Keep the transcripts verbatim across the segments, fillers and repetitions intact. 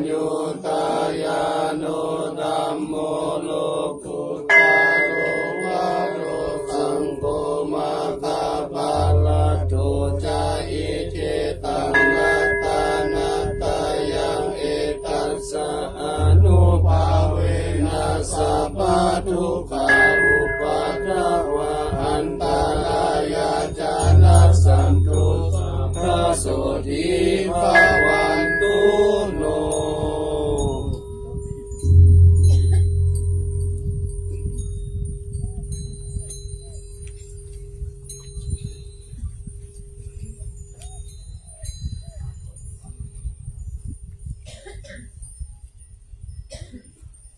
Ñuññuññutañāṇo dhammo lokuttaro varo saṅgho maggaphalaṭṭho ca. Iccetaṃ ratanattayaṃ etassa ānubhāvena sabbadukkhā upaddavā antarāyā ca nassantu sotthī bhavantu no.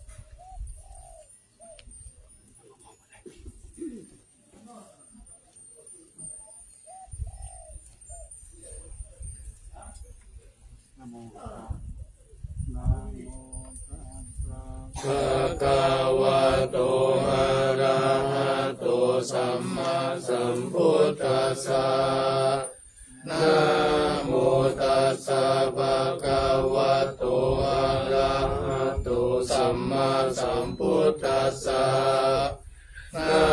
นะโมตัสสะ ภะคะวะโต อะระหะโต สัมมาสัมพุทธัสสะ นะโมตัสสะ ภะคะวะโต อะระหะโต สัมมาสัมพุทธัสสะ นะ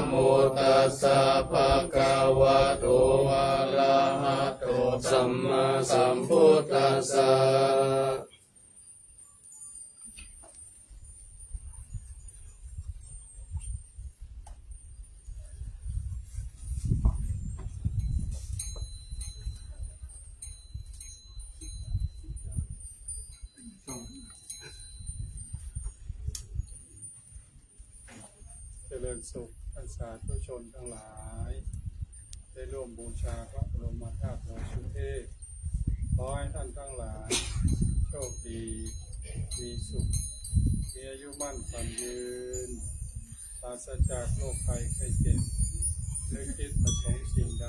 โมตัสสะ ภะคะวะโต อะระหะโต สัมมาสัมพุทธัสสะ เจริญสุขท่านสาธุชนทั้งหลาย ได้ร่วมบูชาพระบรมธาตุดอยสุเทพ ขอให้ท่านทั้งหลาย โชคดี มีสุข มีอายุมั่นขวัญยืน ปราศจากโรคภัยไข้เจ็บ นึกคิดประสงค์สิ่งใด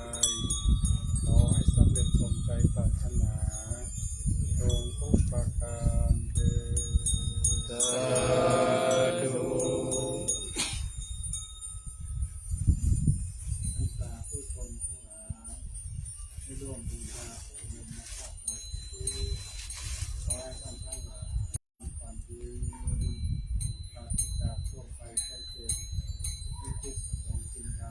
ขอให้สำเร็จสมใจปรารถนา จงทุกประการเทอญ สาธุ ท่านสาธุชนทั้งหลาย ได้ร่วมบูชาพระบรมธาตุดอยสุเทพ ขอให้ท่านทั้งหลาย ความยืน ปราศจากโรคภัยไข้เจ็บ ไม่ทุกข์ประสงค์สิ่งใด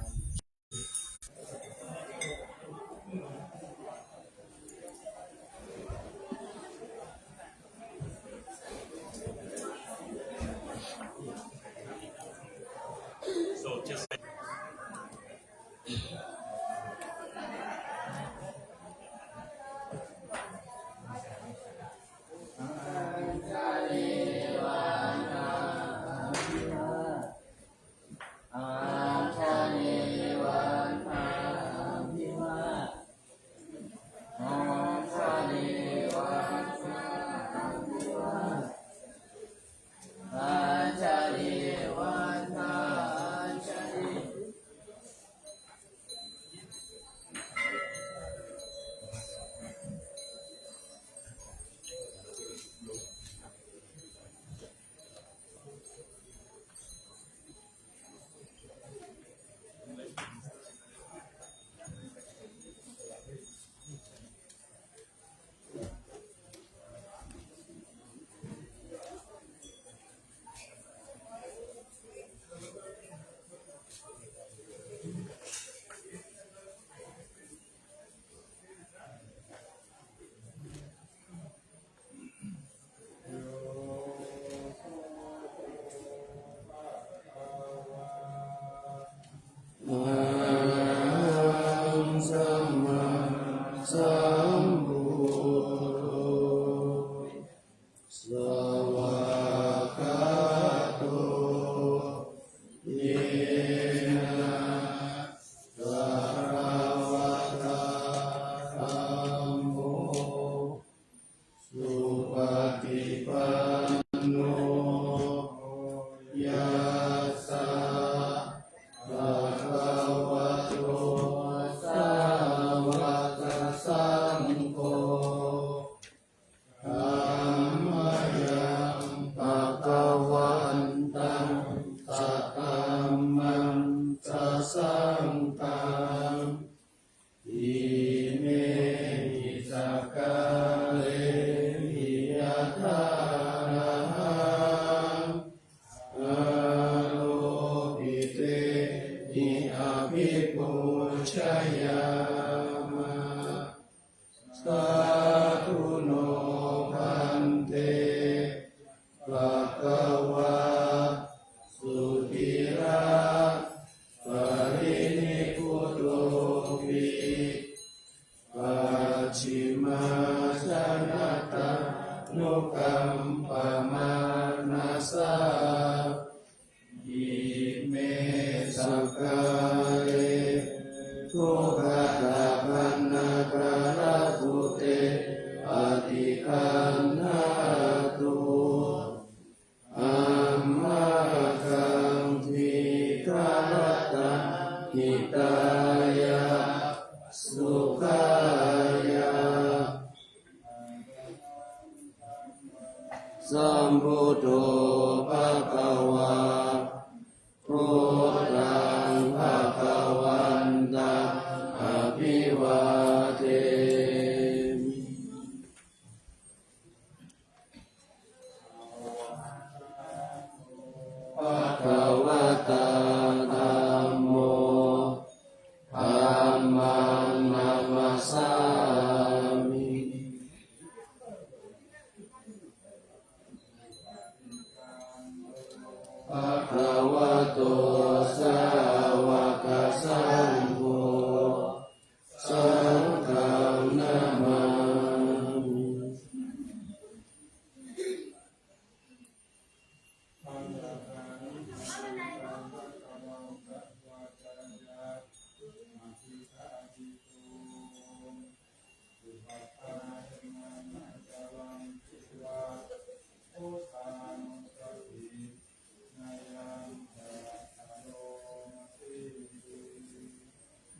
Arahaṃ sammāsambuddho, svākkhāto yena bhagavatā dhammo, supaṭipanno yassa bhagavato sāvakasaṅgho, tammayaṃ bhagavantaṃ sadhammaṃ sasaṅghaṃ, imehi sakkārehi yathā arahaṃ āropitehi abhipūjayāma. Sādhu no bhante bhagavā sudhiraparinibbutopi pacchimājanatānukampamānasā ime sakkāre duggatapaṇṇākārabhūte paṭiggaṇhātu amhākaṃ dīgharattaṃ hitāya sukhāya. Sambuddho bhagavā, buddhaṃ bhagavantaṃ abhivādemi. Bhagavatā dhammo, dhammaṃ namassāmi. Bhagavato sāvakasaṅgho, saṅghaṃ namāmi.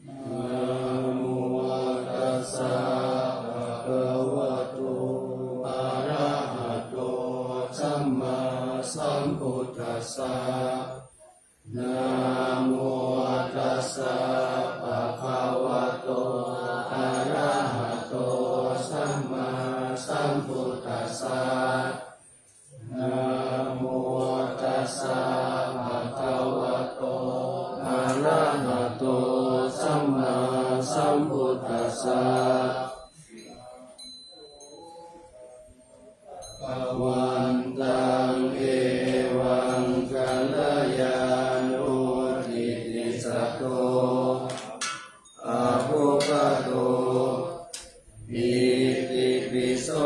Namo tassa bhagavato arahato sammāsambuddhassa. Namo tassa bhagavato arahato sammāsambuddhassa. Namo tassa bhagavato arahato sammāsambuddhassa. Bhagavantaṃ evaṃ kalyāṇo kittisaddo abbhuggato. Itipi so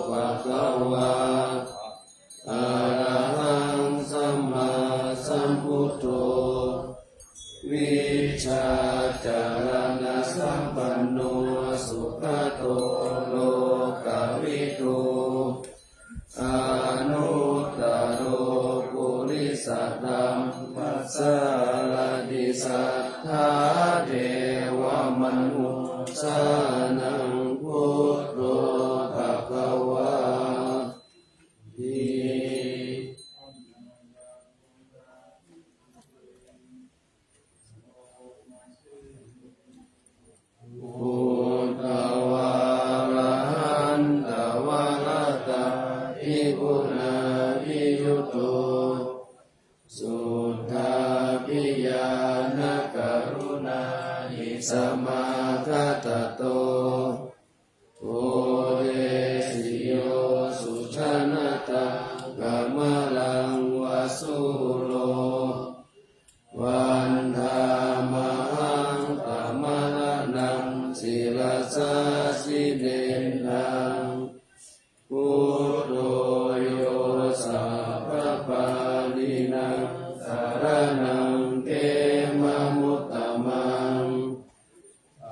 bhagavā arahaṃ sammāsambuddho vijjācaraṇasampanno sugato lokavidū anuttaro purisadammasārathi satthā devamanussānaṃ buddho bhagavāti. Buddhavārahantavaratādiguṇābhiyutto suddhābhiñāṇakaruṇāhi samāgatatto bodhesi yo sujanataṃ kamalaṃ va sūro vandāmahaṃ tamaraṇaṃ sirasā jinendaṃ. Buddho yo sabbapāṇīnaṃ saraṇaṃ khemamuttamaṃ.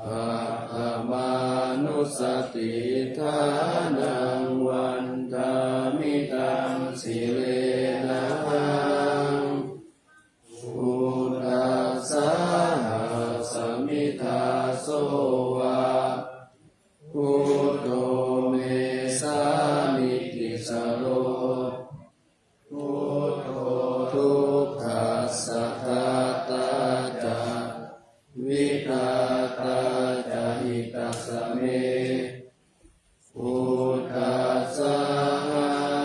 Paṭhamānussatiṭṭhānaṃ vandāmi taṃ sirenahaṃ. Buddhassāhasmi dāso va buddho me sāmikissaro. Buddho dukkhassa ghātā ca vidhātā ca hitassa me. Buddhassāhasmi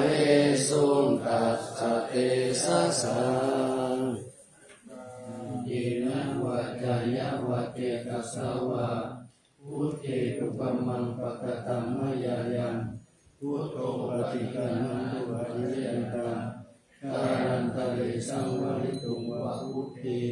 Ahesuṃ tassa tejasā. Yena vācāya vācekassa vā, buddhe kukammaṃ pakataṃ mayā yaṃ, buddho paṭiggaṇhatu accayantaṃ, kālantare saṃvarituṃ va buddhe.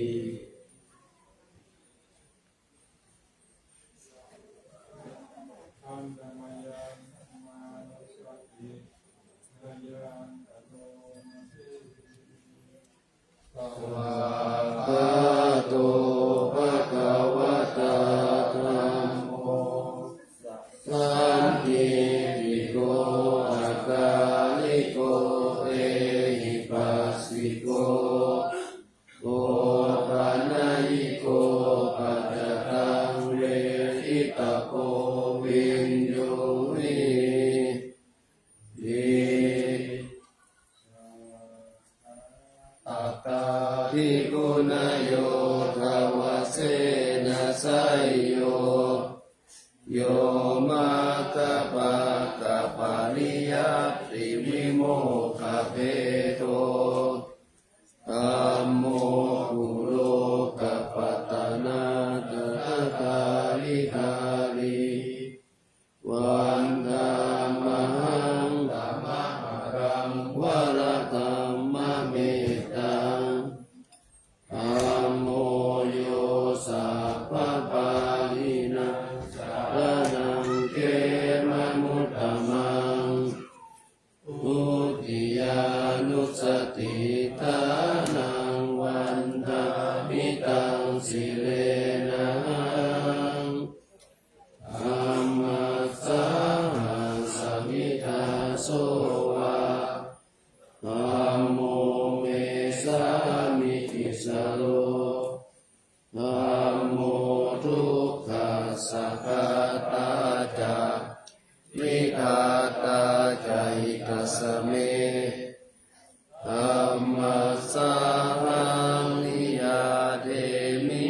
Svākkhāto bhagavatā dhammo, sandiṭṭhiko akāliko ehipassiko opanayiko paccattaṃ veditabbo viññūhīti. Atthādiguṇayogavasena seyyo, yo maggapākapariyattivimokkhabhedo, dhammo kulokapatanā tathāgārī. Vandāmahaṃ tamaharaṃ varadhammamettaṃ. Dhammo yo sabbapāṇīnaṃ saraṇaṃ khemamuttamaṃ. Dutiyānussatiṭṭhānaṃ vandāmi taṃ sirenahaṃ. Dhammassāhasmi dāso va, dhammo me sāmikissaro. Dhammo dukkhassa ghātā ca vidhātā ca hitassa me. Dhammassāhaṃ niyyādemi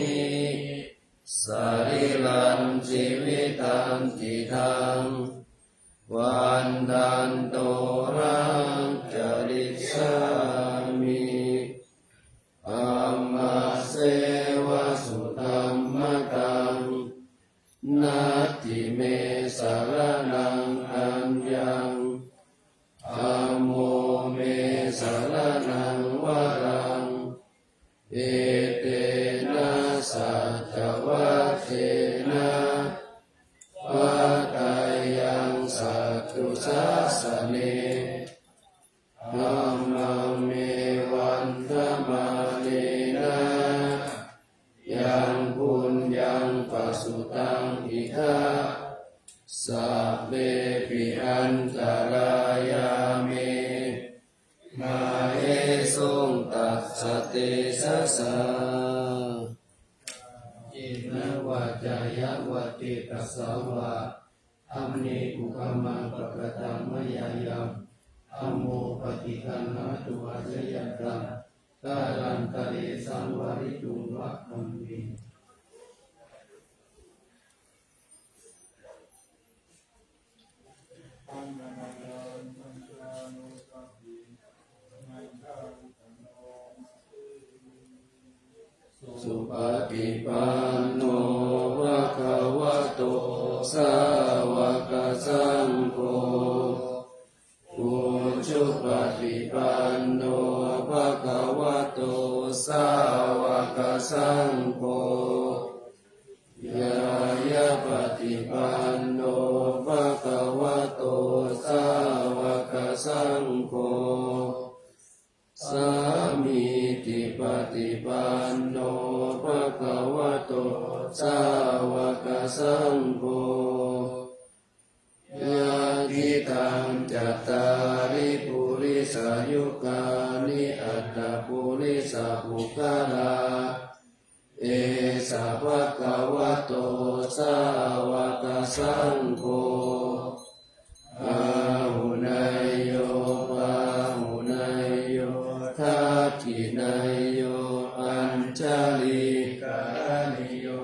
sarīrañjīvitañcidaṃ. Vandantoraṃ carissāmi dhammasseva sudhammataṃ. Natthi me saraṇaṃ aññaṃ, dhammo me saraṇaṃ varaṃ. Etena saccavajjena vaḍḍheyyaṃ satthu sāsane. Dhammaṃ me vandamānena yaṃ puññaṃ pasutaṃ idha, sabbepi antarāyā me māhesuṃ tassa tejasā. Kāyena vācāya va cetasā vā, dhamme kukammaṃ pakataṃ mayā yaṃ, dhammo paṭiggaṇhatu accayantaṃ, kālantare saṃvarituṃ va dhamme. Supaṭipanno bhagavato sāvakasaṅgho, ujupaṭipanno bhagavato sāvakasaṅgho, ñāyapaṭipanno bhagavato sāvakasaṅgho, sāmīcipaṭipanno bhagavato sāvakasaṅgho, yadidaṃ cattāri purisayugāni aṭṭha purisapuggalā, esa bhagavato sāvakasaṅgho, āhuneyyo pāhuneyyo dakkhiṇeyyo añjalikaraṇīyo,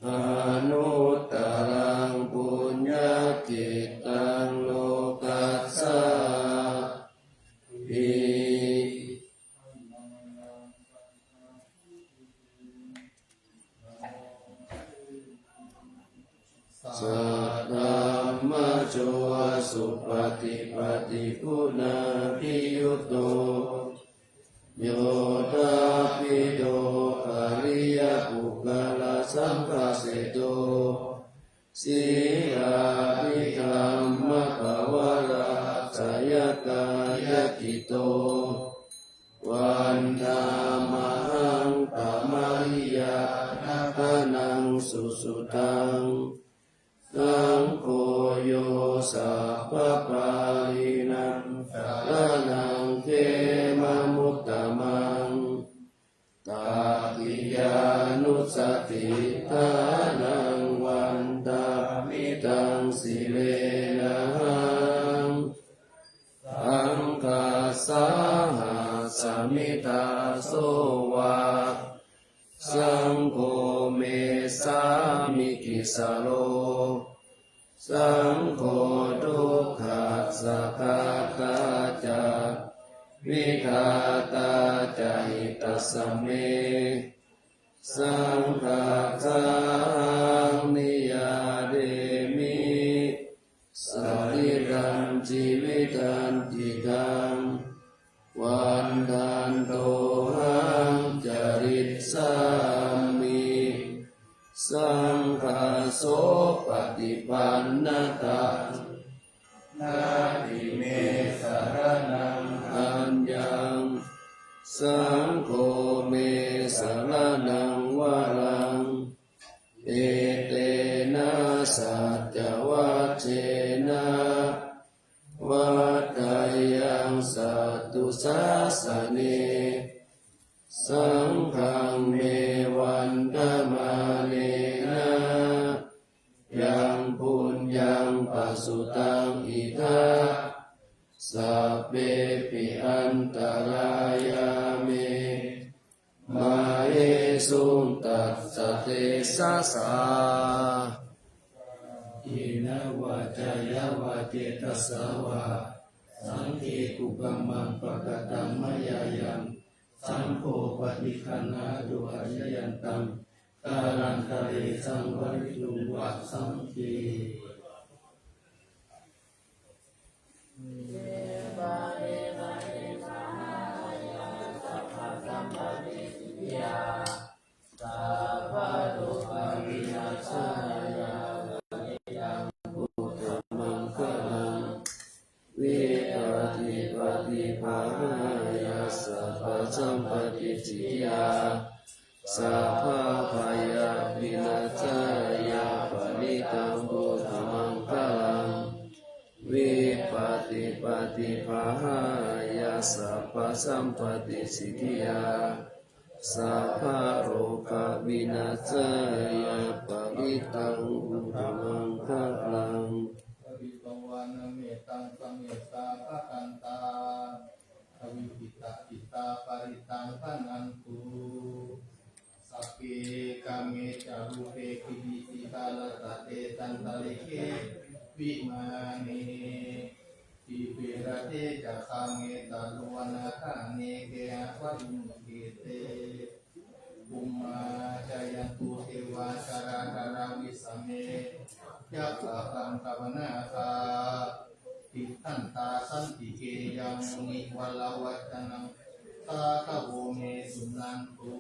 anuttaraṃ puññakkhettaṃ lokassā paṭiggaṇhābhiyutto, yoṭṭhabbidho ariyapuggalasaṅghaseṭṭho, sīlādidhammapavarāsayakāyacitto, vandāmahaṃ tamariyāna gaṇaṃ susuddhaṃ. Saṅgho yo sabbapāṇīnaṃ saraṇaṃ khemamuttamaṃ, tatiyānussatiṭṭhānaṃ vandāmi taṃ sirenahaṃ. Saṅghassāhasmi dāso va, saṅgho me sāmikissaro, saṅgho dukkhassa ghātā ca vidhātā ca hitassa me. Saṅghassahaṃ niyyādemi sarīrañjīvitañcidaṃ, vandantohaṃ carissāmi saṅghassopaṭipannataṃ. Natthi me saraṇaṃ aññaṃ, saṅgho me saraṇaṃ varaṃ, etena saccavajjena vaḍḍheyyaṃ satthu sāsane. Saṅghaṃ me vandamānena yaṃ puññaṃ pasutaṃ idha, sabbepi antarāyā me māhesuṃ tassa tejasā. Kayyena vācāya va cetasā vā, saṅghe kukammaṃ pakataṃ mayā yaṃ, saṅgho paṭiggaṇhatu accayantaṃ, kālantare saṃvarituṃ va saṅghe. Vipattipaṭibāhāya sabbasampattisiddhiyā, sabbabhayavināsāya parittaṃ brūtha maṅgalaṃ. Vipattipaṭibāhāya sabbasampattisiddhiyā, sabbarogavināsāya parittaṃ brūtha maṅgalaṃ. Pharitvāna mettaṃ samettā bhadantā, avikkhittacittā parittaṃ bhaṇantu. Sagge kāme ca rūpe girisikharataṭe cantalikkhe vimāne, dīpe raṭṭhe ca gāme taruvanagahane gehavatthumhi khette, bhummā cāyantu devā jalathalavisame yakkhagandhabbanāgā, tiṭṭhantā santike yaṃ munivaravacanaṃ sādhavo me suṇantu.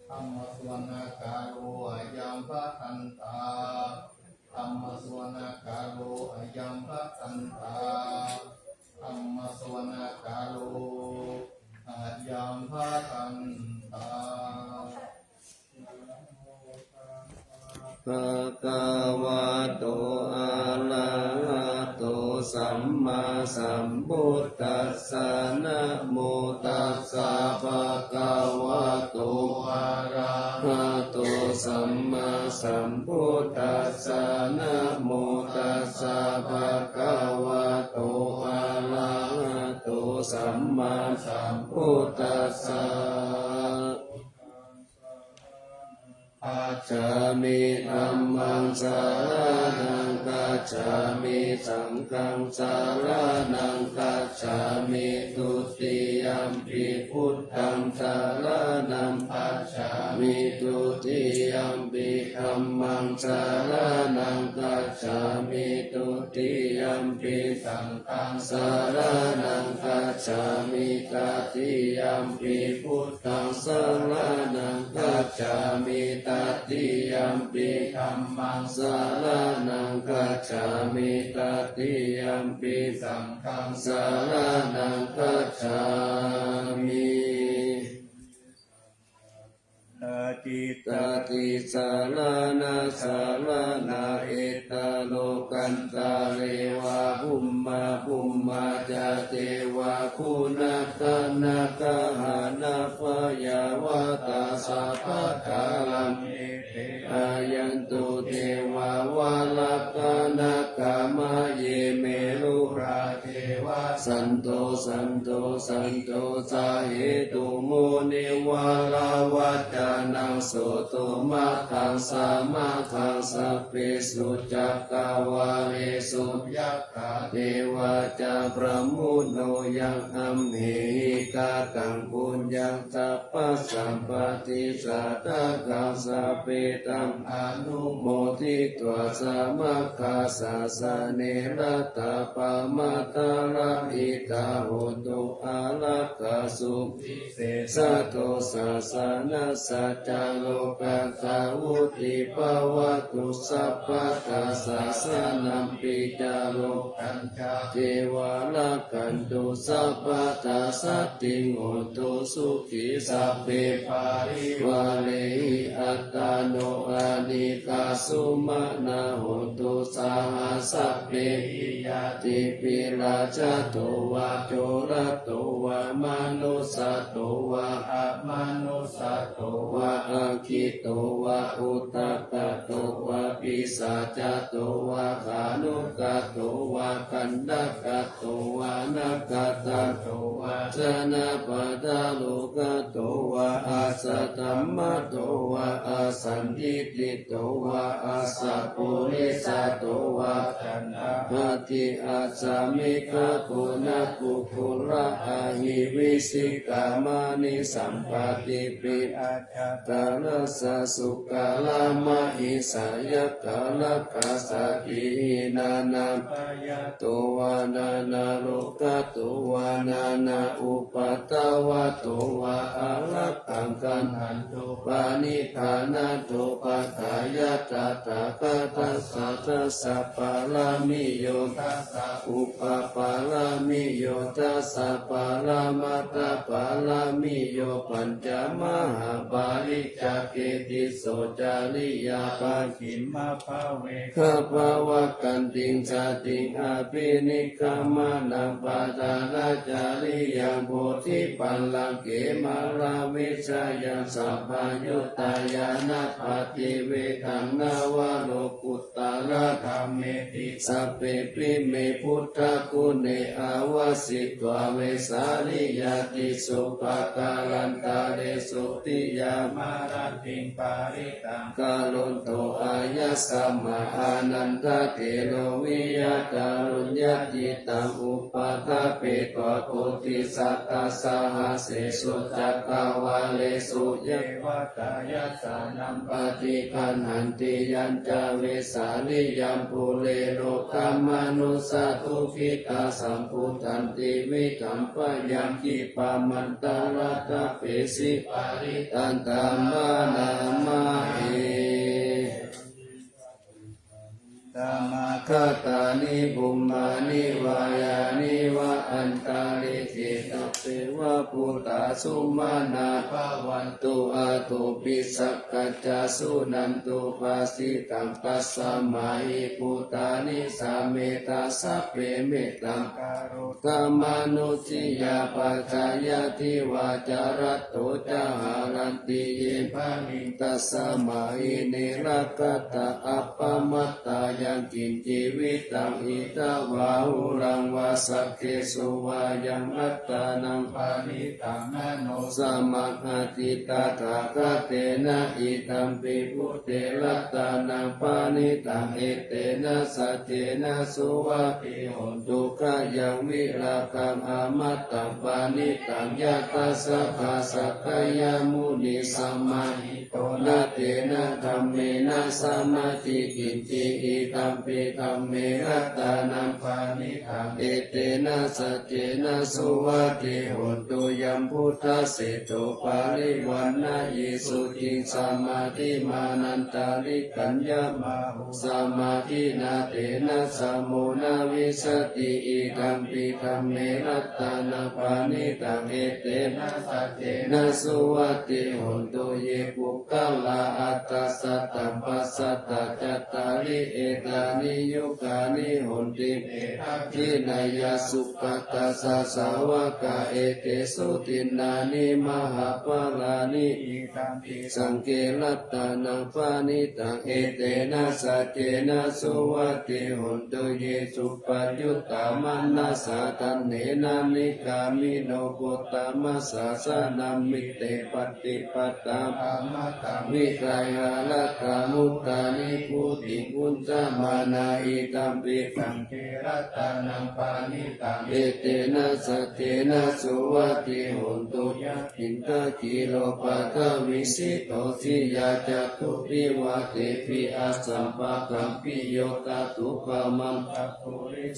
Dhammassavanakālo ayambhadantā. Dhammassavanakālo ayambhadantā. Dhammassavanakālo ayambhadantā. Bhagavato arahato sammāsambuddhassa. Namo tassa bhagavato arahato sammāsambuddhassa. Namo tassa bhagavato arahato sammāsambuddhassa. Gacchāmi. Dhammaṃ saraṇaṃ gacchāmi. Saṅghaṃ saraṇaṃ gacchāmi. Dutiyampi buddhaṃ saraṇaṃ gacchāmi. Dutiyampi Dhammaṃ saraṇaṃ gacchāmi. Dutiyampi saṅghaṃ saraṇaṃ gacchāmi. Tatiyampi buddhaṃ saraṇaṃ gacchāmi. Tatiyampi dhammaṃ saraṇaṃ gacchāmi. Tatiyampi saṅghaṃ saraṇaṃ gacchāmi. Atthitthi saraṇasaraṇā, etha lokantare va bhummā, bhummā ca devā guṇagaṇā, gahābhayā vā tassa pākāramhi. Āyantu devā valakanakamāye, merurā devā santosaṇṭho, saṇṭhosā hetu munivaravacanaṃ. Sudho magghaṃ samaggaṃ sabbesu cakkavāḷesu, yakkhā devā ca brahmuno yaṃ amhehi kataṃ puññaṃ sabbasampattisiddhiyā, sabbe taṃ anumoditvā samaggā sāsane ratā pamādarahitā hontu, ārakkhā suvisesato sāsanassa ca lokassa vuḍḍhī bhavatu sabbadā. Sāsanampi ca lokañca devā rakkhantu sabbadā, saddhiṃ hotu sukhī sabbe parivārehi, attāno anīghā sumanā hontu, saha sabbehi ñātibhi. Rājato vā corato vā manussato vā amanussato vā aggito vā udakato vā pisācato vā khāṇukato vā kaṇṭakato vā nakkhattato vā janapadarogato vā asaddhammato vā asandiṭṭhito vā asappurisato vā caṇḍahatthi-assamigagoṇakukkura-ahi-vicchika-maṇisappadīpi-ajjhattaracchasū karamahiṃsayakkharakkhasādīhi nānābhayato vā nānārogato vā nānāupaddavato vā ārakkhaṃ gaṇhantu pariṇāṇatupapāya. Tathāgatassa dasa pāramiyo dasa upapāramiyo dasa paramatthapāramiyo pañca mahāpariccāge tisso cariyā pacchimabbhave gabbhāvakkantiṃ jātiṃ abhinikkhamanaṃ padhānacariyaṃ bodhipallaṅke māravijayaṃ sabbaññutañāṇappaṭivedhaṃ navaloku ttaradhammeti sabbepime buddhaguṇe āvajjitvā vesāliyā tīsu pākārantaresu tiyāmarattiṃ parittaṃ karonto āyasmā ānandatthero viya kāruññacittaṃ upaṭṭhapetvā bodhisattasāhasīsu cakkavāḷesu devatā yassāṇaṃ paṭiggaṇhanti yañca vesāliyaṃ pure rogāmanussadukkhitasambhūtantividhaṃ bhayaṃ khippamantaratthabbesi parittaṃ taṃ bhaṇāma he. Samāgatāni bhummāni vā yāni va antalikkhe sabbeva bhūtā sumanā bhavantu athopi sakkacca suṇantu bhāsitaṃ. Tasmā hi bhūtā nisāmetha sabbe mettaṃ karotha mānusiyā pajāya divā ca ratto ca haranti ye baliṃ. Tasmā hi ne rakkhatha appamattā yaṃ kiñci vittaṃ idha vā huraṃ vā saggesu vā yaṃ ratanaṃ paṇītaṃ, na no samaṃ atthi tathāgatena, idampi buddhe ratanaṃ paṇītaṃ, etena saccena suvatthi hotu. Khayaṃ virāgaṃ amataṃ paṇītaṃ, yadajjhagā sakyamunī samāhito, na tena dhammena samatthi kiñci, idampi dhamme ratanaṃ paṇītaṃ, etena saccena suvatthi hotu. Yambuddhaseṭṭho parivaṇṇayī suciṃ, samādhimānantarikaññamāhu, samādhinā tena samo na vijjati, idampi dhamme ratanaṃ paṇītaṃ, etena saccena suvatthi hotu. Ye puggalā aṭṭha sataṃ pasatthā, cattāri etāni yugāni honti, te dakkhiṇeyyā sugatassa sāvakā, etesu dinnāni mahapphalāni, idampi saṅghe ratanaṃ paṇītaṃ, etena saccena suvatthi hotu. Ye suppayuttā manasā daḷhena, nikkāmino gotamasāsanamhi, te pattipattā amataṃ vigayha, laddhā mudhā nibbutiṃ bhuñjamānā, idampi saṅghe ratanaṃ paṇītaṃ, etena saccena suvatthi hotu. Yathindakhīlo paṭhaviṃ sito siyā, catubbhi vātebhi asampakampiyo, tathūpamaṃ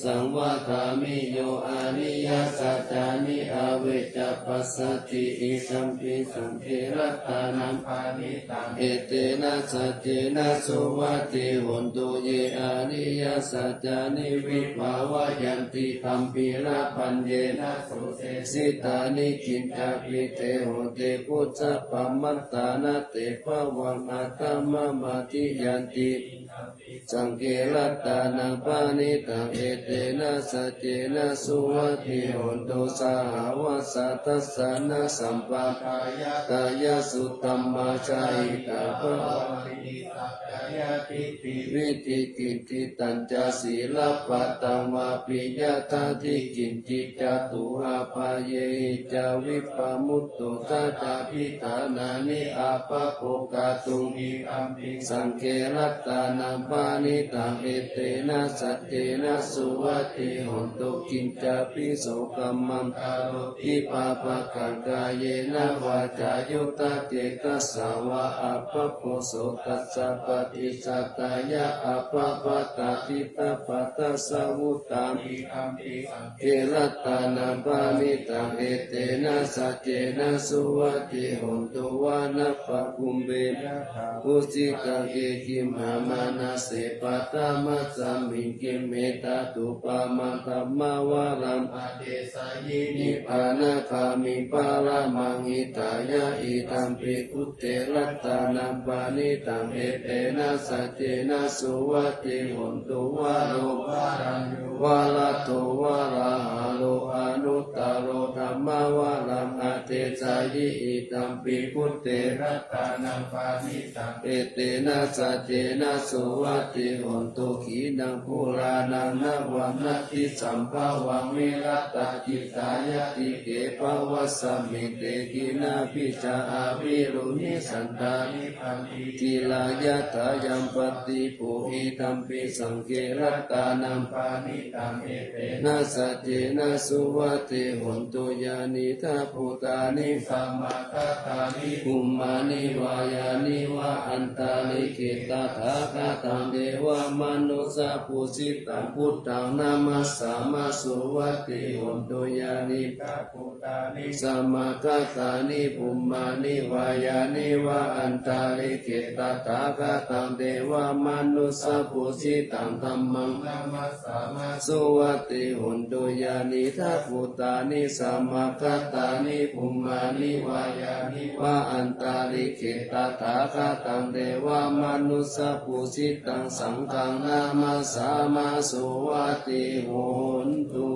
saṅvakāmi yo ariyasaccāni avecca passati, idampi saṅghe ratanaṃ paṇītaṃ, etena saccena suvatthi hotu. Ye ariyasaccāni vibhāvayanti, gambhīrapaññena sude sitāni, kiñcāpi te honti bhusappamattā, na te bhavaṃ aṭṭhamamādiyanti, idampi saṅghe ratanaṃ paṇītaṃ, etena saccena suvatthi hotu. Sahāvassa dassanasampadāya, kāyasuddhā majjhahitāya bhāvanābhiratā, sakkāyadiṭṭhi vicikicchitañca, sīlabbataṃ vāpi yadatthi kiñci, catūhapāyehi ca vippamutto, cha cābhiṭhānāni abhabbo kātuṃ, idampi saṅghe ratanaṃ paṇītaṃ, etena saccena suvatthi hotu. Kiñcāpi so kammaṃ karoti pāpakaṃ, kāyena vācāyuda cetasā vā, abhabbo so tassa paṭicchadāya, abhabbatā diṭṭhapadassa vuttā, idampi saṅghe ratanaṃ paṇītaṃ, etena saccena suvatthi hotu. Vanappagumbe yathā phussitagge gimhā, manase paṭhamasmiṃ gimhe, tathūpamaṃ dhammavaraṃ adesayi, nibbānagāmiṃ paramaṃ hitāya, idampi buddhe ratanaṃ paṇītaṃ, etena saccena suvatthi hotu. Varo varaññū varado varāharo, anuttaro dhammavaraṃ adesayi, idampi buddhe ratanaṃ paṇītaṃ, etena saccena suvatthi hotu. Khīṇaṃ purāṇaṃ navaṃ natthi sambhavaṃ, virattacittāyatike bhavasmiṃ, te khīṇabījā avirūḷhichandā, nibbanti dhīrā yathāyampadīpo, idampi saṅghe ratanaṃ paṇītaṃ, etena saccena suvatthi hotu. Yānīdha bhūtāni samāgatāni, bhummāni vā yāni va antalikkhe, tathāgataṃ devamanussapūjitaṃ, buddhaṃ namassāma suvatthi hotu. Yānīdha bhūtāni samāgatāni, bhummāni vā yāni va antalikkhe, tathāgataṃ devamanussapūjitaṃ, dhammaṃ namassāma suvatthi hotu. Yānīdha bhūtāni samāgatāni, bhummāni vā yāni va antalikkhe, tathāgataṃ devamanussapūjitaṃ, saṅghaṃ namassāma suvatthi hotu.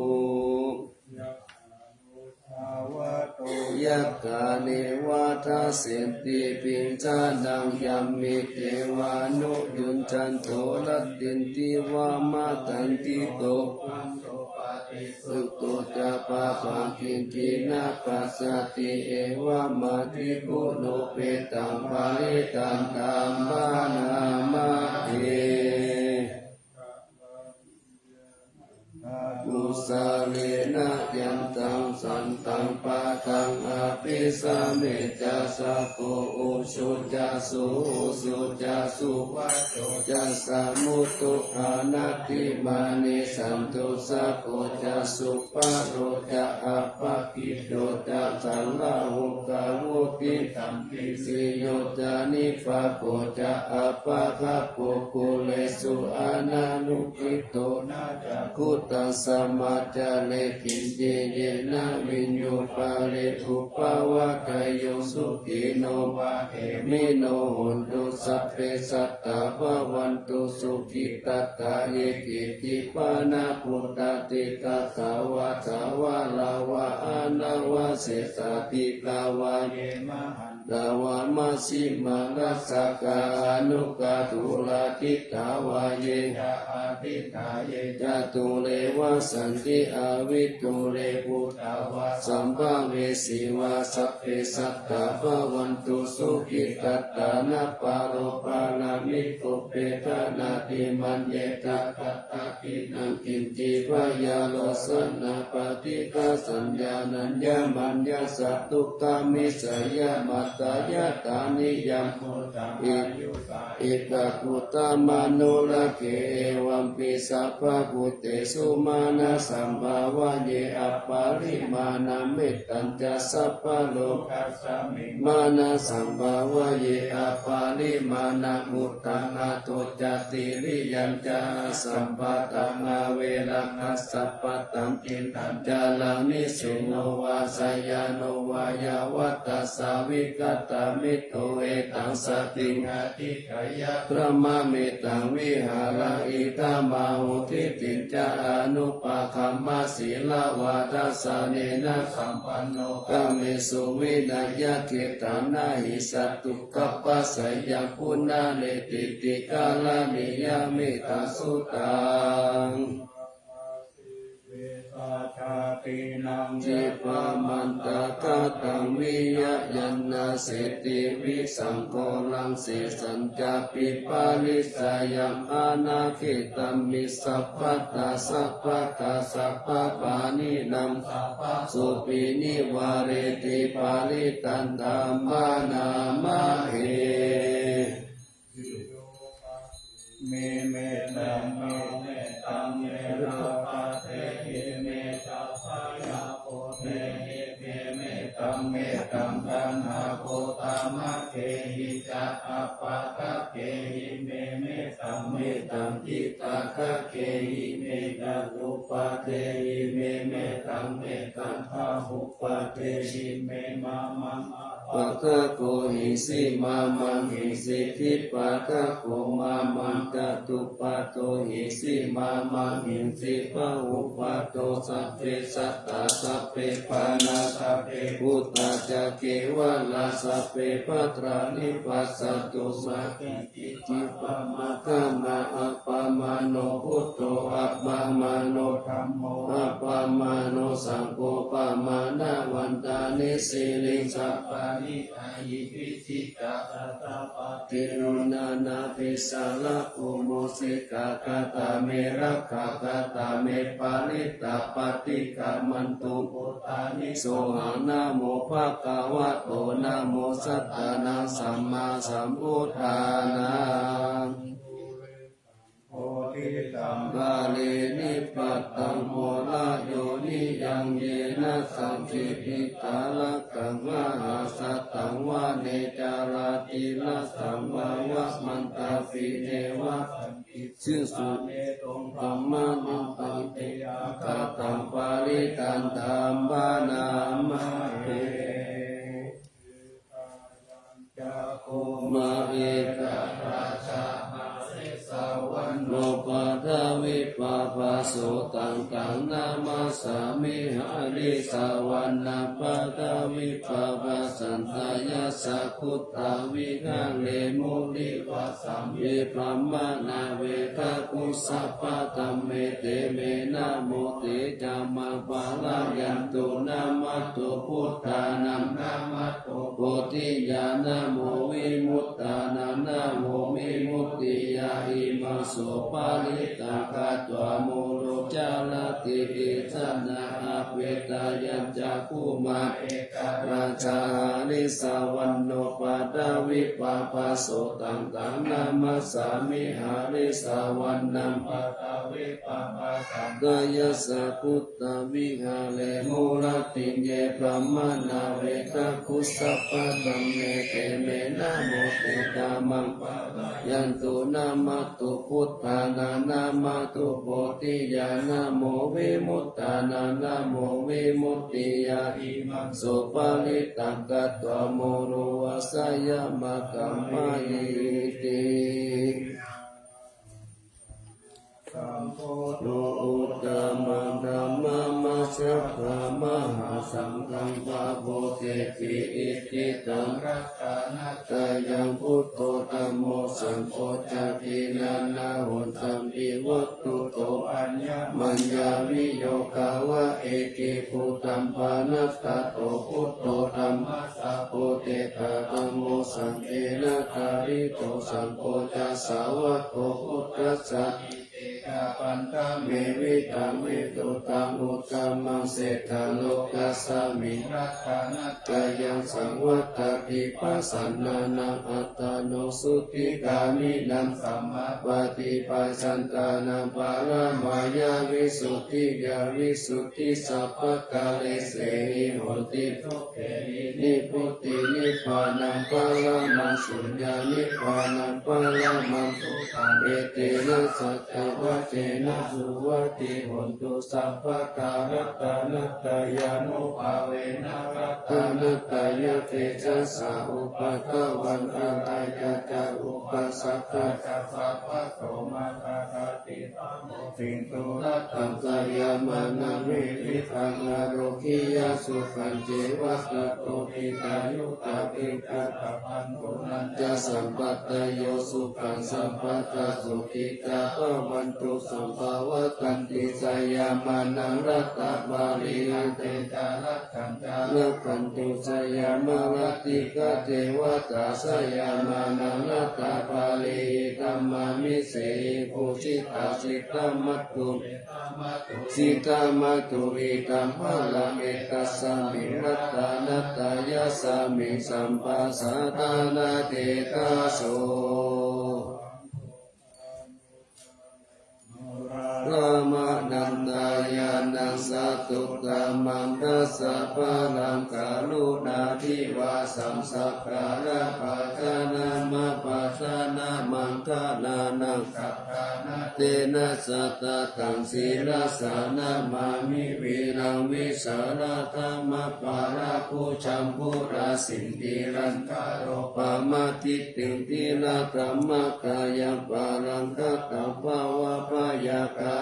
Yakkha neva dassenti piñjānaṃ, yamhi devānuyyujjanto, rattinti va madanti to Suto ca pāpaṃ kiñci na passati, evamādiguṇūpetāṃ parittaṃ taṃ bhaṇāma he. Kusalena yantaṃ santaṃ pāpaṃ abhisamecca, sakko ujū ca suhujū ca, suvaco cassa mudu anatimānī. Santussako ca subharo ca, appakicco ca sallahukavutti, santindriyo ca nipako ca, appagabbho kulesu ananugiddho. Na ca khuddaṃ samācare kiñci, yena viññū pare upavadeyyuṃ. Sukhino vā khemino hontu, sabbe sattā bhavantu sukhitattā. Ye keci pāṇabhūtatthi, tathāgatassā vā thāvarā vā anavasesā, dīghā vā ye mahantā vā, majjhimā rassakā aṇukathūlā, diṭṭhā vā ye ca adiṭṭhā, ye ca dūre vasanti avidūre, bhūtā vā sambhavesī vā, sabbe sattā bhavantu sukhitattā. Na paro paraṃ nikubbetha, nātimaññetha katthaci naṃ kiñci, byārosanā paṭighasaññā, nāññamaññassa dukkhamiccheyya. Mātā yathā niyaṃ puttaṃ, āyusā ekaputtamanurakkhe, evampi sabbabhūtesu, mānasambhāvaye aparimāṇaṃ. Mettañca sabbalokasmiṃ, mānasambhāvaye aparimāṇaṃ, uddhaṃ adho ca tiriyañca, asambādhaṃ averaṃ asapattaṃ. Tiṭṭhañcaraṃ nisinno vā, sayāno vā yāvatassa vigatamiddho, etaṃ satiṃ adhiṭṭheyya, brahmametaṃ vihāraṃ idhamāhu. Diṭṭhiñca anupagamma, sīlavā dassanena sampanno, kāmesu vineyya gedhaṃ, na hi jātu gabbhaseyyaṃ punaretīti. Karaṇīyam mettaṃ suttaṃ. Jīvamattā kataṃ viya yaṃ naseti visaṃ ghoraṃ, sesañcāpi parissayaṃ anakkhitatthi, sabbattha sabbadā sabbapāṇinaṃ, sabbasopi nivāreti. Parittaṃ taṃ bhaṇāma he. Mimetaṃ mimetaṃ metapadehi, metapayapodehi, mimetaṃ metaṃ taṇhagodhamakkehi ca appagabbhehi, mimetaṃ metaṃ diṭṭhagaggehi, metappupadehi, mimetaṃ metaṃ bahuppadehi, me mamaṃ appagaggo hīsi, mamaṃ hīsi dvipaggaggo, mamaṃ catuppado hīsi, mamaṃ hīsi bahuppado. Sabbe sattā sabbe pāṇā, sabbe bhūtā ca kevalā, sabbe bhadrāni passantu, mā kañci pamaṅgama. Appamāṇo buddho, appamāṇo dhammo, appamāṇo saṅgho, pamāṇavantāni siriṃsapāni, ahi vicchikā satapadī, uṇṇānābhī sarabū mūsikā. Katā me rakkhā, katā me parittā, paṭikkamantu bhūtāni. Sohaṃ namo bhagavato, namo sattannaṃ sammāsambuddhānaṃ. Bodhisaṃ bale nipataṃ molayoniyaṃ, yena saṅkhipiṃ tārakaṃ mahāsataṃ, vane carātilasaṃ vāvamantaṃ vine va saṅ siṃsu. Neduṃ pamantaṃ te akataṃ, parittaṃ taṃ bhaṇāma he. Cakkhuṃ ekadasābhāse savaṇṇo paṭhavippabhā so taṃ taṃ namassāmi. Harissavaṇṇaṃ paṭhavippabhāsaṃ tayajja guttā viharemu nivāsamiṃ. Brahmā nāvedhaguṃ sabbadhamme, te me namo te ca maṃ pālayantu. Namatthu buddhānaṃ, namatthu bodhiyā, namo vimuttānaṃ, namo vimuttiyā. Imaṃ so parittaṃ katvā moro carati esanā. Apetayañcakkhumā ekarājā harissavaṇṇo paṭhavippabhāso taṃ taṃ namassāmi. Harissavaṇṇaṃ paṭhavippabhāsaṃ tayajja guttā viharemu rattiṃ. Ye brahmā nāvedhaguṃ sabbadhamme, te me namo te ca maṃ pālayantu. Namatthu buddhānaṃ, namatthu bodhiyā, namo vimuttānaṃ, namo vimuttiyā. Imaṃ so parittaṃ katvā moro vāsayamakāmayīti. Sambuddho uttamaṃ dhammam majjhappamahaṃ, saṅghaṃ pāpūjeti icchitaṃ. Ratanattayaṃ buddho dhammo saṅgho ca, tiṇṇannahontapi vatthuto. Aññamaññaviyogā va, ekibhūtaṃ pahātato. Buddho dhamma sa bodhiṭṭhā, dhammo saṅghena pālito, saṅgho ca sāvako buddhassa. Iccevamantaṃ me vittaṃ viduttaṃ, uttamaṃ seṭṭha lokasmiṃ. Ratanattayaṃ saṃvattati, pasannānaṃ attano. Sotthi gāmīnaṃ sammāpaṭipajantānaṃ, paramāya visuddhiyā visuddhi sabbakāresehi honti. Nibbutiṃ nibbānaṃ paramaṃ suññaṃ, nibbānaṃ paramaṃ sukhaṃ. Etena saccavajjena suvatthi hotu sabbadā. Ratanattayānubhāvena, ratanattayatejasā, upaddavaṃ āreyya ca, upasakkā ca sabbaso. Mārā tiṇṇannamārasentu, rakkhanti jayamaṅgalaṃ. Vividhaṃ ārogyaṃ sukhañceva, tato hitāyudā. Piṭṭhibhāgasena ca sabbadāyo, sukhaṃ sabbadā sukhitā bhavantu. Sabbā bhavantu jayamaṅgalaṃ, rattabaliṃ atesaṃ, rakkhaṃ ca rakkhantu jayamaṅgalaṃ. Rakkhatā ca devatā, jayamaṅgalaṃ rattabaliṃ. Idamāmi sehi pūjitā, sitamatthu, sitamatthu idam balaṃ. Etasmiṃ ratanattayasmiṃ, sabbasatthana ṭhitāso. Brahmānandayaṃ sādhuttamaṃ, dasabalaṃ karuṇābhivāsaṃ, sakkāra bhājanamabbasāna, maṅgalānaṃ kathāna, tena sattakaṃ sirasā namāmi. Vīraṃ vīsalaṃ dhammappalaṃ, bhujaṃ pūrasindilaṃ, garopamadittiṃ thīradhammakayaṃ, palaṅkataṃ bhavabhayakālaṃ,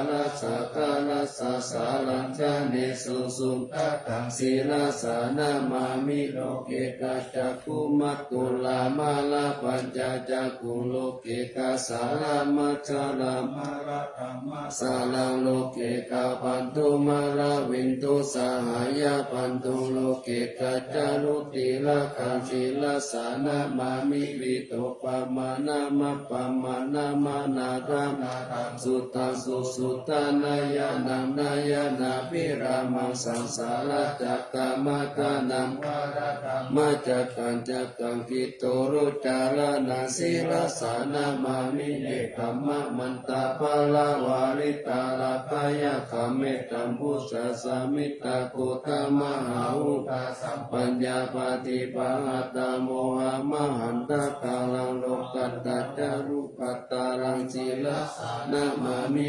sāgaraṃ sāsalaṃ, janesusuṃ tadaṃ, sirasā namāmi. Loke ca cakkhumatā mārā, pañca cakkhuṃ loke kasālā, mārāsabhaṃ loke kāpantho, mārāvindo sahāya patto, loke ca gajjā tiḷakaṃ, sirasā namāmi. Visuddhijnanamappamāṇaṃ, ñāṇāgadena suddhaṃ, susuddhanāyānaṃ nayanabhirāmaṃ, saṃsāracakkaṃ aṭṭhaṃsu, nāḷāgiriṃ gajjidhammacakkam, cakkaṃ khiḍḍidāruṇācalaṇaṃ, sirasā namāmi. Ye brahmadānaṃ paranāma balavārā, tilakāhadiṭṭhā mettambusekaṃ, samāhitvā ghorampanāḷavakam, pāṇinā iva mudrayuṃ sumettā, bhikkhūnaṃ samitiṃ vanaṃ, pacchimaṃ pañcavāsakālaṃ, lokassāti cakkhumatā, sirasā namāmi.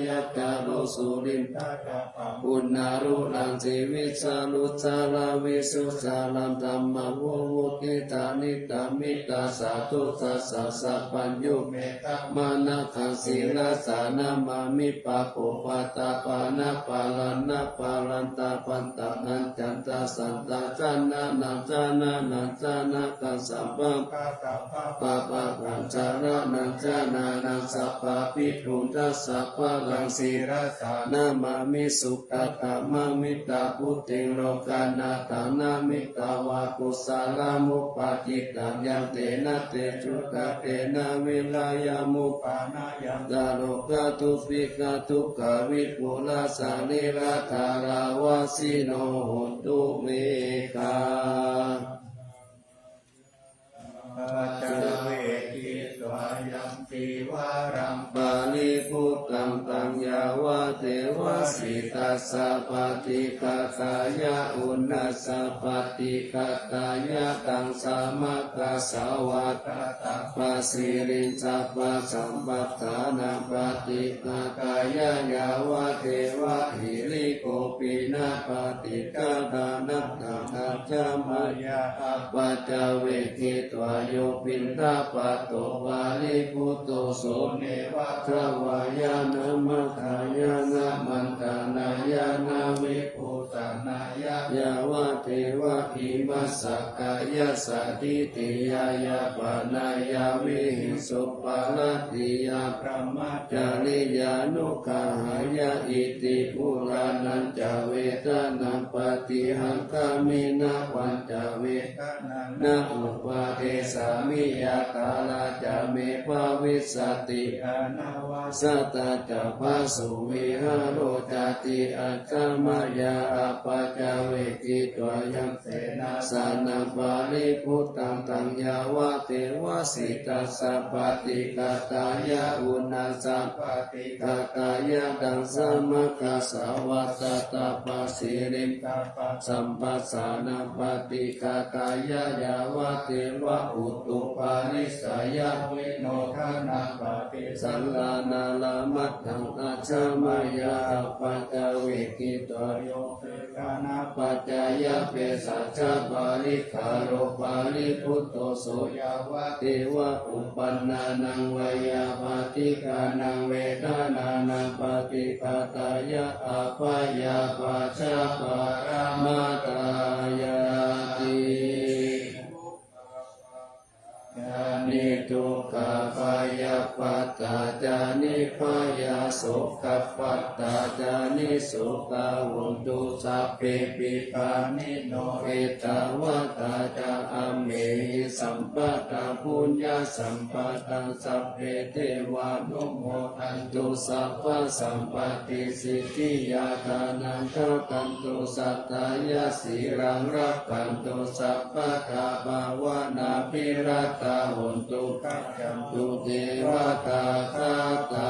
Jayajjhalo Sulindhadharaṃ Kunāluraṃ Sivisaruciraṃ Visuddhasīlaṃ Dhammaṃ Vivuttidāni Damitasādhu Dasasapañño Mettā Mānakaṃ Sirasā Namāmi Pāpūpaṭṭhapāṇābhayaṃ Nābhayaṃ Tapaṭṭhānaṃ Chandasantānanāsanaṃ Janakaṃ Sabbaṃ Pāpaggaṃ Jaraṃ Janānaṃ Sabbabhidūtakkhemmaṃ Sabbaraṃ Sirasā Namāmi Sugatamaṃ Mitabuddhiṃ Lokānatānaṃ Mitvā Kusalamupāditaṃ Yantena tejavādanena Virayaṃ Upanayantu Rogā Dubhigā Dukkhavipūlā Sarīradhāravasino Hontu Me Gā Paccavekkhitvā yaṃ Cīvaraṃ Paribhuttaṃ Taṃ Yāvadeva Sītassa Paṭighātāya Uṇhassa Paṭighātāya Taṃ Samaggātaṃ Tappasiriṃ Sappasamphassānaṃ Paṭighātāya Yāvadeva Hirikopinapaṭi Ghātānantaṃ Ajja Mayā Paccavekkhitvā Yo Piṇḍapāto Paribhutto So Neva Davāya Na Madāya Na Maṇḍanāya Na Vibhūsanāya Yāvadeva Imassa Kāyassa Ṭhitiyā Yāpanāya Vihiṃsuparatiyā Brahma Cariyānuggahāya Iti Purāṇañca Vedanaṃ Paṭihaṅkhāmi Navañca Vedanaṃ Na Uppādessāmi Yātrā Ca Me Bhavissati Anavajjatā Ca Phāsuvihāro Cāti Ajja Mayā Paccavekkhitvā Yaṃ Senāsanaṃ Paribhuttaṃ Taṃ Yāvadeva Sītassa Paṭighātāya Uṇhassa Paṭighātāya Taṃ Samaggāsavātātapasiriṃ Sappasamphassānaṃ Paṭighātāya Yāvadeva Utuparissayavinodanaṃ Paṭisallānārāmatthaṃ Ajja Mayā Paccavekkhitvā Yo Ṭhānapaccayaṃ Bhesajjaparikkhāro Paribhutto So Yāvadeva Uppannānaṃ Veyyābādhikānaṃ Vedanānaṃ Paṭighātāya Abyāpajjhaparamatāyāti. Ca Niddukkhā Bhayappattā Ca Nibbhayā Sokappattā Ca Nissokā Hontu Sabbepi Pāṇino. Ettāvatā Ca Amhehi Sambhataṃ Puññasampadaṃ Sabbe Devānumodantu Sabbasampattisiddhiyā. Dānaṃ Dadantu Saddhāya Sīlaṃ Rakkhantu Sabbadā Bhāvanābhiratā Hontu Gacchantu Devatāgatā.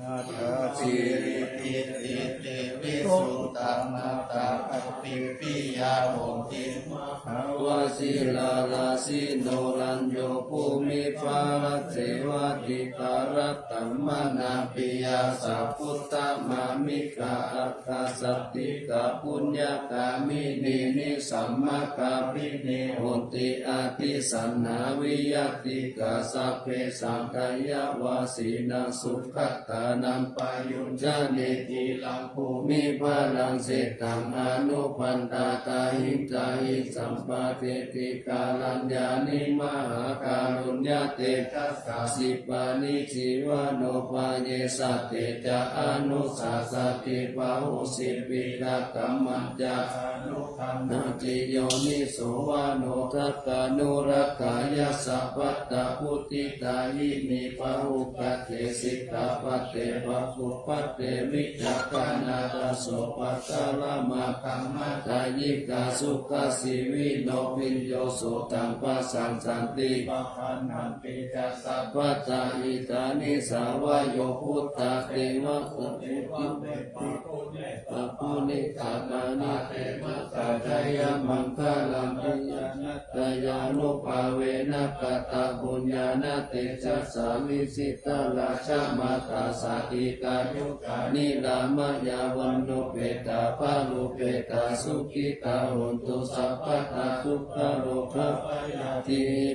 Atha Siriṃ Pīḷite Visuddhamattā Abhipiyā Hoti Vajirāja sino rañño bhūmiparajjeva, dhītarattamānā piyā ca puttadhammikā, aṭṭha sāṭikā puññagāminī, nisammakāminī honti abhisaṭhā vītā. Sabbesaṃ dāyāvajjino sugatānaṃ payuñjāne, khīlaṃ bhūmipharaṃ seṭṭhaṃ anupaṇḍātahiṃ tahiṃ, sampāditvā kāruññāni mahākāruññatejasā, khippāni jīvano payessati ca anussasati. Bahū jīvitā dhammañca anugaṇhati, yoniso manossakanuradhāya ca patthabuddhidāyini, pahukate sikkhāpade pāṇātipātā veghanasā, soppācāramadhammaṭṭhāyikā sukhajīvino, bhiyyo sotthānaṃ pasāsati, pavaṇṇanti ca sabbadā. Idāni ca vāyo bhūtā devakāyā, pāpuṇebbhā pūrebbhabrahmā, te ca jayamaṅgalāni. Jayāsanāsabhāvena katvāna tejasā, vijitā rājamātā ca jitā yudhā, niramayā vaṇṇaṃ petvā paṭhaviṃ pavanto, sukhitā hontu sabbadā. Dukkharogabhayā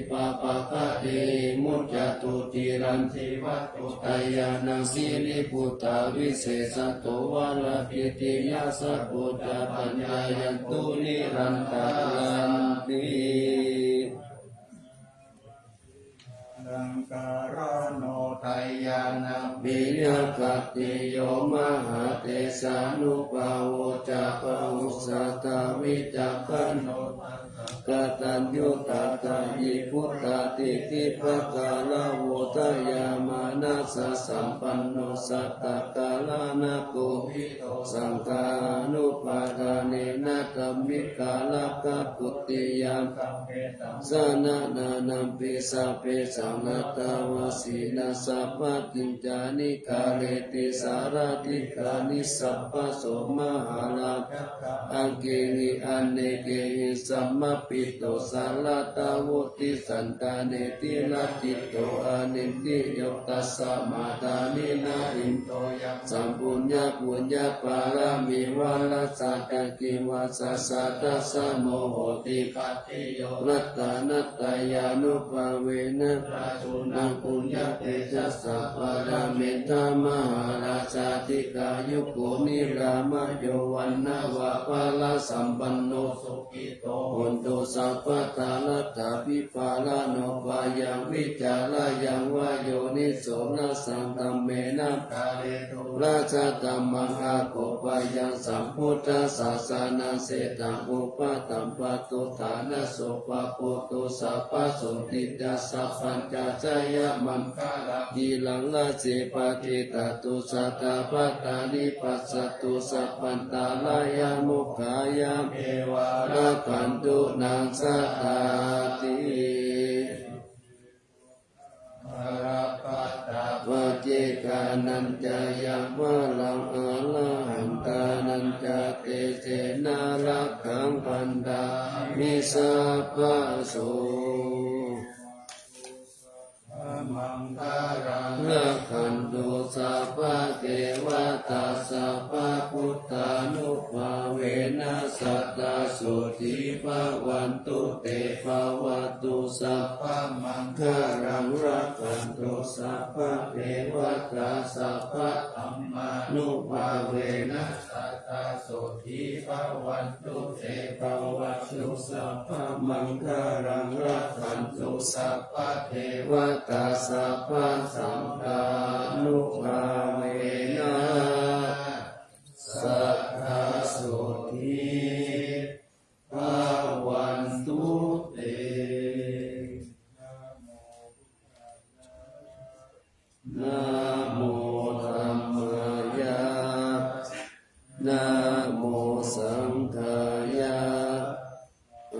pāpaggahe vimuccantu, ciraṃ jīvantu dāyādā sirīputā, visesato varakītiyā, sadā sotthā pālayantu nirantaraṃ. Alaṅkārā no dāyādā piyagatiyo, mahātejānubhāvo ca bahussattā vicakkhaṇo, tathāgataṃ yo tathāhi bhūtāti, dīpaṅkarā vodayamānā ca, sampannā sattā karaṇakovido, saṅghānubhādānena dhammikā rakkhā, dutiyā saṅghena nānāpī sabbesaṃ natthā vajiraṃ, sabbā ṭhitā nikāreti sārathikāni, sabbaso mahārājā aṅgehi anekehi, sammappattito sarathā vuṭṭhī, santā netiraṭṭhito anindriyo, tasmā dāni na indo yaṃ saṃ puññaṃ puññapāramī va rājasakkhī va, tassa tasmo hoti bhāgiyo, ratanattayānubhāvena rājūnaṃ puññatejasā, pāramēttha mahārājā dīghāyuko nirāmayo, vaṇṇaṃ va balaṃ sampanno sukhito hotu sabbadā, laddhābhipālano bhayaṃ vicārāyaṃ va yoniso, rājadhammena dhāretu rājadhammaṃ, akoppayaṃ sambuddhasāsanaṃ, seṭṭhaṃ upaṭṭhaṃ pattuttānaso, pāpūtu sabbasotthi ca, sabbañca jayamaṅgalaṃ. Khīlaṃ rāje paṭicca tu sadā, pātāni passatu sabbantarāyā, mokkhaṃ yāmeva rakkhantu naṃ sadāti. Balappattā paccekānañca yaṃ balaṃ, arahantānañca tejena, rakkhaṃ bandhāmi sabbaso. Maṅgalaṃ rakkhantu sabbadevatā, sabbabuddhānubhāvena, sadā sotthī bhavantu te. Bhavatu sabbamaṅgalaṃ, rakkhantu sabbadevatā, sabbadhammānubhāvena, sadā sotthī bhavantu te. Bhavatu sabbamaṅgalaṃ, rakkhantu sabbadevatā, sabbasaṅghānubhāvena, sadā sotthī bhavantu te. Namo dhammāya, namo saṅghāya,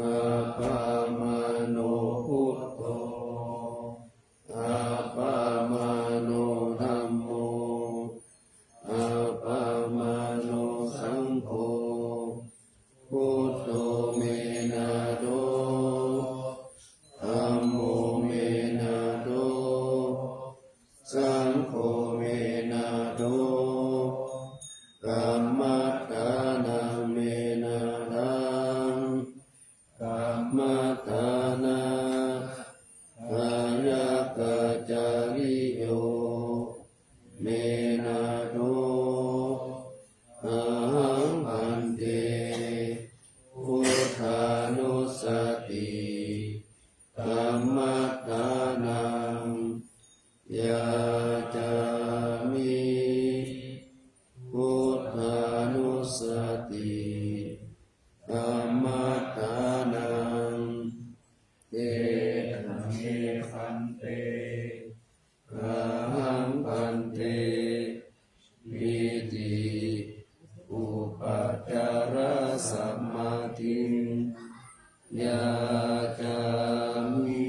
appamāṇo buddho, appamāṇo dhammo, appamāṇo saṅgho, buddho me nātho Kammadānā kāyakācariyo me nātho, ahaṃ bhante buddhānussati kammadānaṃ yācāmi. Buddhānussati kammadānaṃ. Etadagge bhante, ahaṃ bhante pīti upācārasamādhiṃ yācāmi.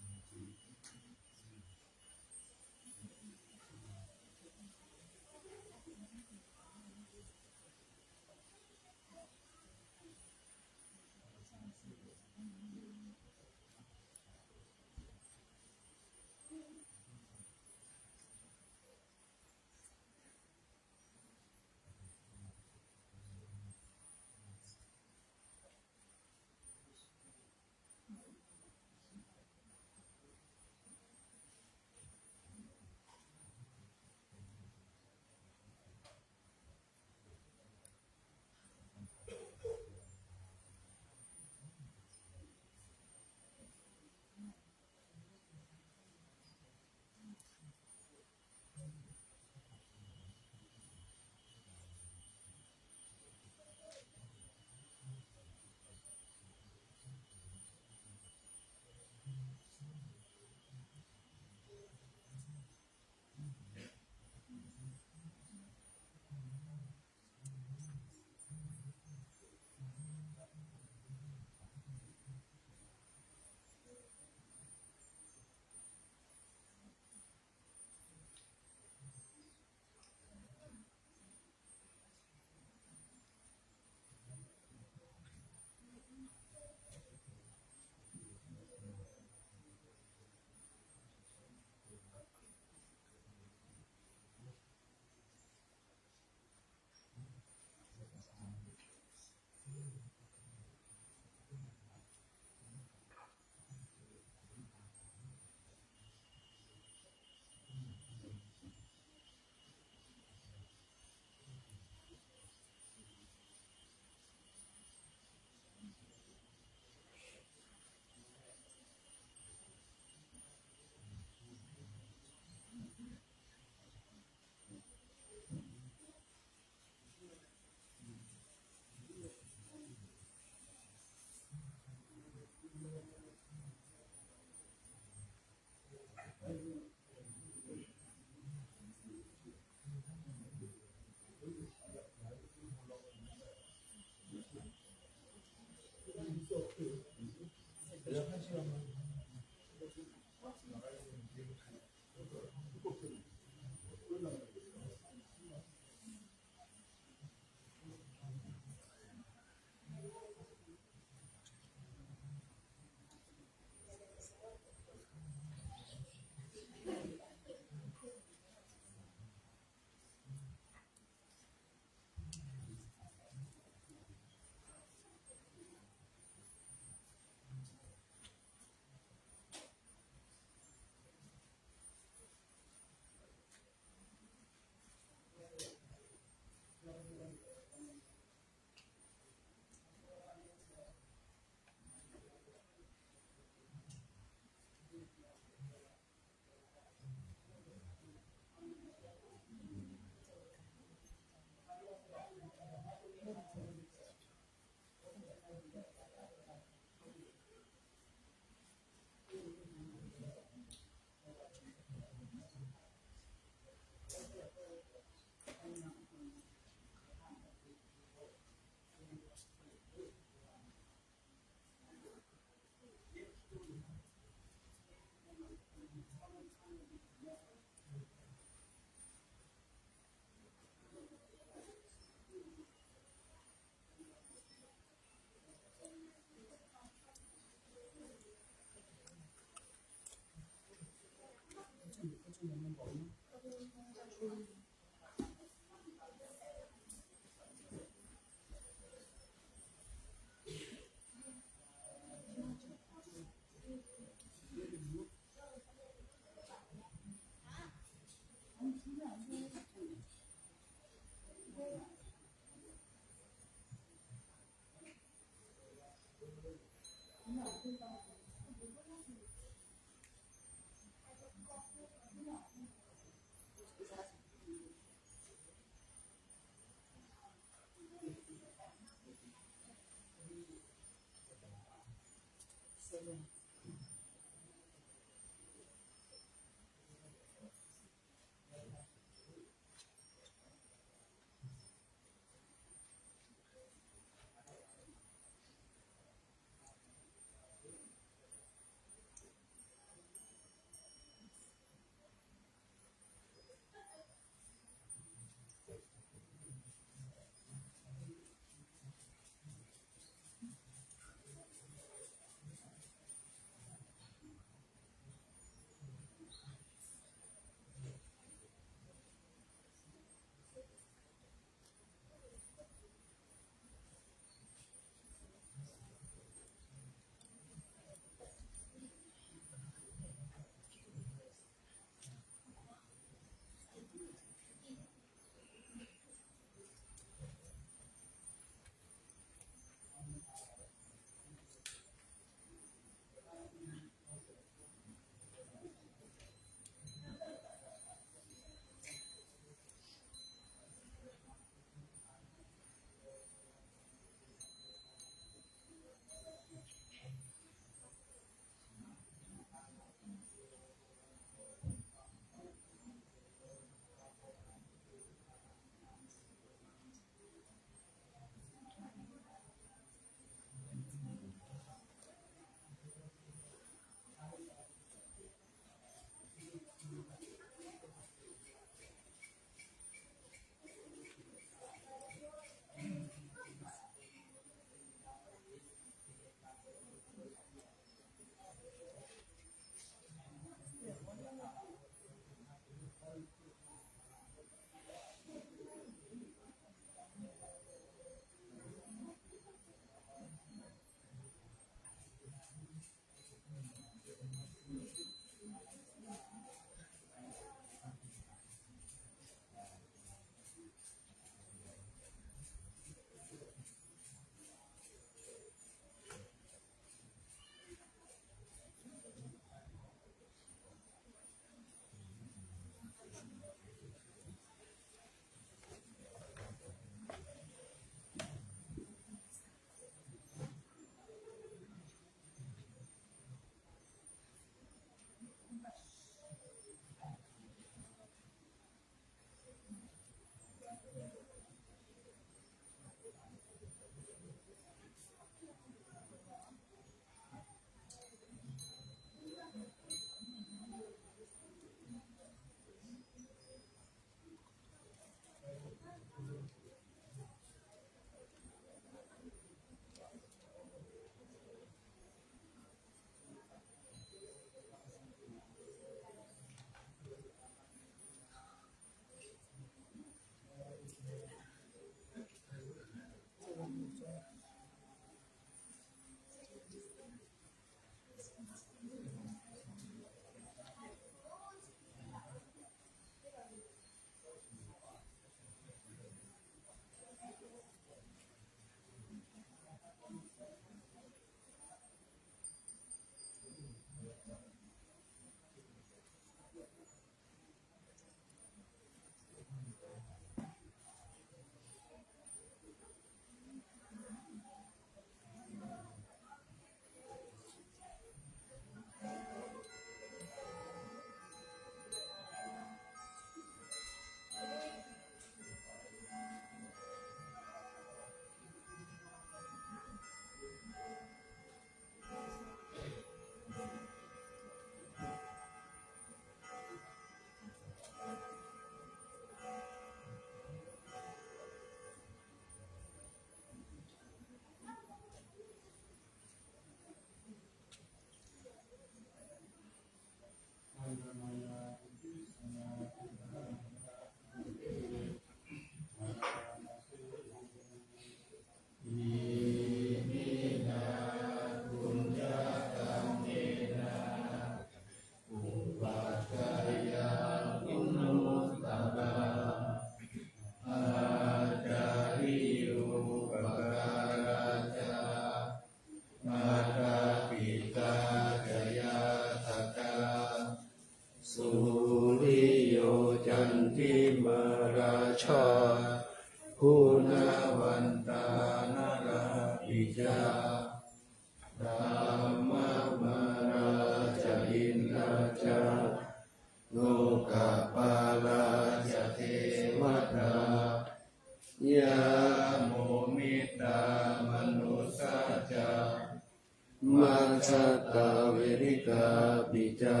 pi ca.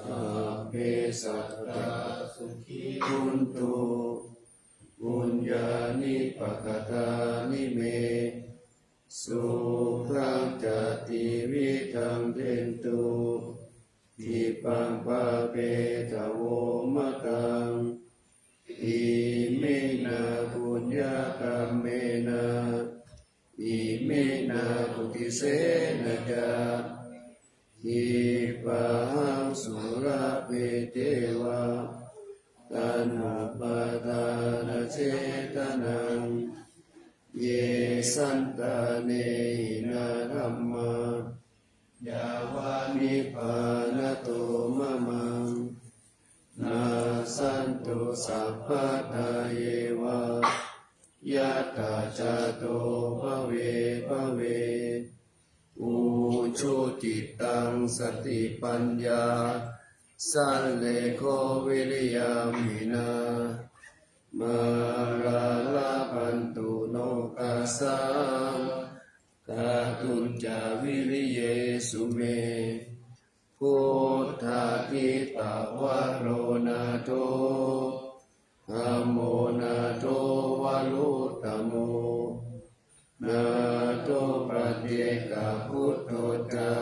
Sabbe sattā sukhī hontu, puññāni pakatāni me, sukhañca tividhaṃ dentu, khippaṃ pāpetha vo mataṃ. Iminā puññakammena, iminā uddisena ca, khippāhaṃ sulabhe ceva, taṇhupādānachedanaṃ. Ye santāne hinā dhammā, yāva nibbānato mamaṃ, nassantu sabbadā yeva, yattha jāto bhave bhave. Ujucittaṃ satipaññā, sallekho viriyamhinā, mārā labhantu nokāsaṃ, kātuñca viriyesu me. Buddhādhipavaro nātho, dhammo nātho varuttamo, nātho paccekabuddho ca,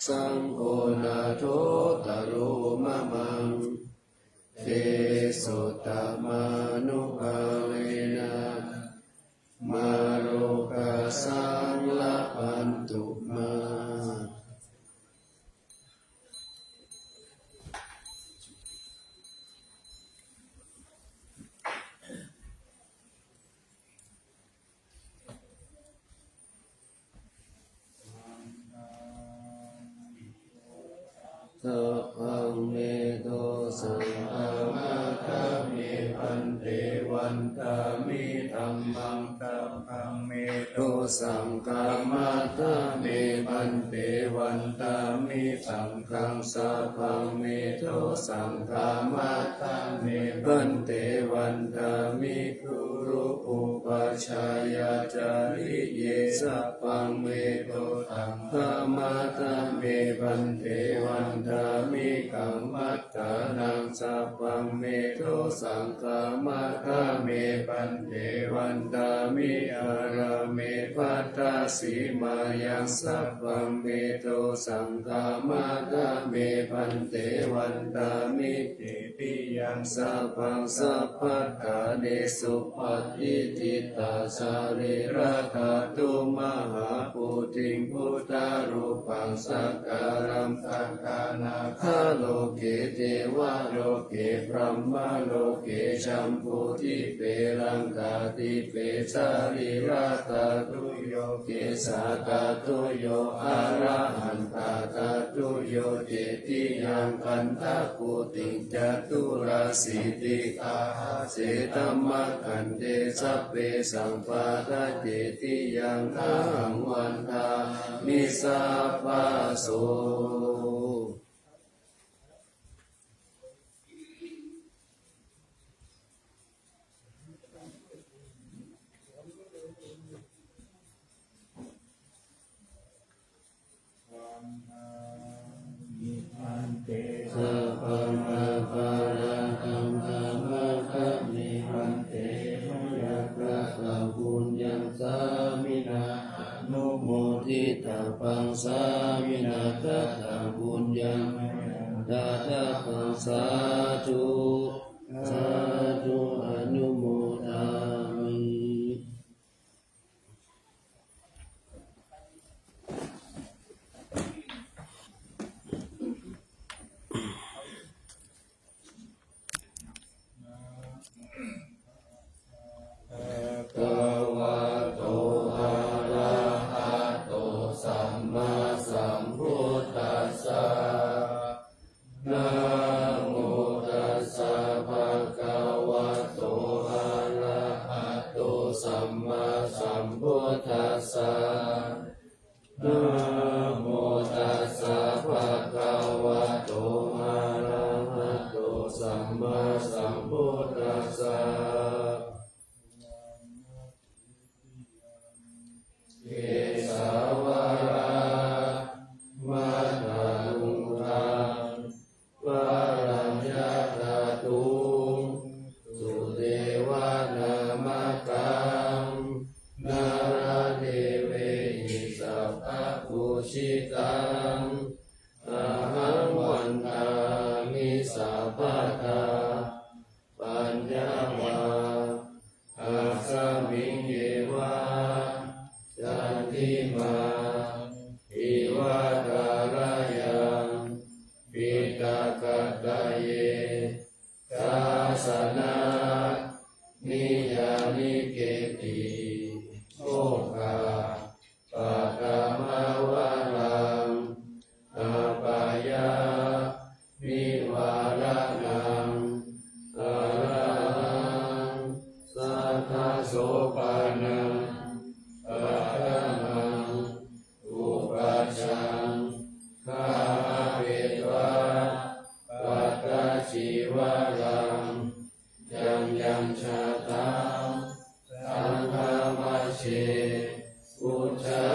saṅgho nāthottaro mamaṃ. Tesottamānubhāvena, mārokāsaṃ labhantu mā. Sabbaṃ me dosaṃ khamatha me bhante, vandāmi dhammaṃ. Sabbaṃ me dosaṃ khamatha me bhante, vandāmi saṅghaṃ. Sabbaṃ me dosaṃ khamatha me bhante, vandāmi guru upajjhāyācariye. Sabbaṃ me dosaṃ khamatha me bhante, vandāmi kammattānaṃ. Sabbaṃ me dosaṃ khamatha me bhante, vandāmi ārāme bhaddasīmāyaṃ. Sabbaṃ me dosaṃ khamatha me bhante, vandāmi titiyaṃ. Sabbaṃ sabbaṭṭhānesu patiṭṭhitā, sārīradhātu mahābodhiṃ buddharūpaṃ sakalaṃ. Sakkanāgā loke devaloke brahmaloke, jambudīpe laṅkādīpe sārīradhātuyo kesādhātuyo arahantāthātuyo, cetiyaṃ gandhakuṭiṃ caturāsītisahassidhammakkhandhe, sabbesaṃ pattacetiyaṃ ahaṃ vandāmi sabbaso. Sabbaṃ aparādhaṃ khamatha me bhante, mayā kataṃ puññaṃ sāminā anumoditabbaṃ, sāminā kataṃ puññaṃ mayhaṃ dātabbaṃ. Sādhu, sādhu, anumodāmi. Bhagavato arahato sammāsambuddhassa. Namo tassa bhagavato arahato sammāsambuddhassa. Namo tassa bhagavato arahato sammāsambuddhassa. Kesāvalā ma tanuttaraṃ varaṃ yaddaṭṭhu sudevanāmakam. Nāradevehi sabbapūjitaṃ ahaṃ vandāmi sabbadā. Paññā vā asmiṃ yeva candimā iva tharayaṃ piṭakattaye sāsana niyaniketi. Okā paṭhamavaraṃ apāya nivāraṇaṃ arahaṃ saddhasopaṇaṃ paṭhamaṃ upajjhaṃ gahetvā pattacīvaraṃ. Yaṃ yaṃ jātaṃ saṅghamajjhe ucca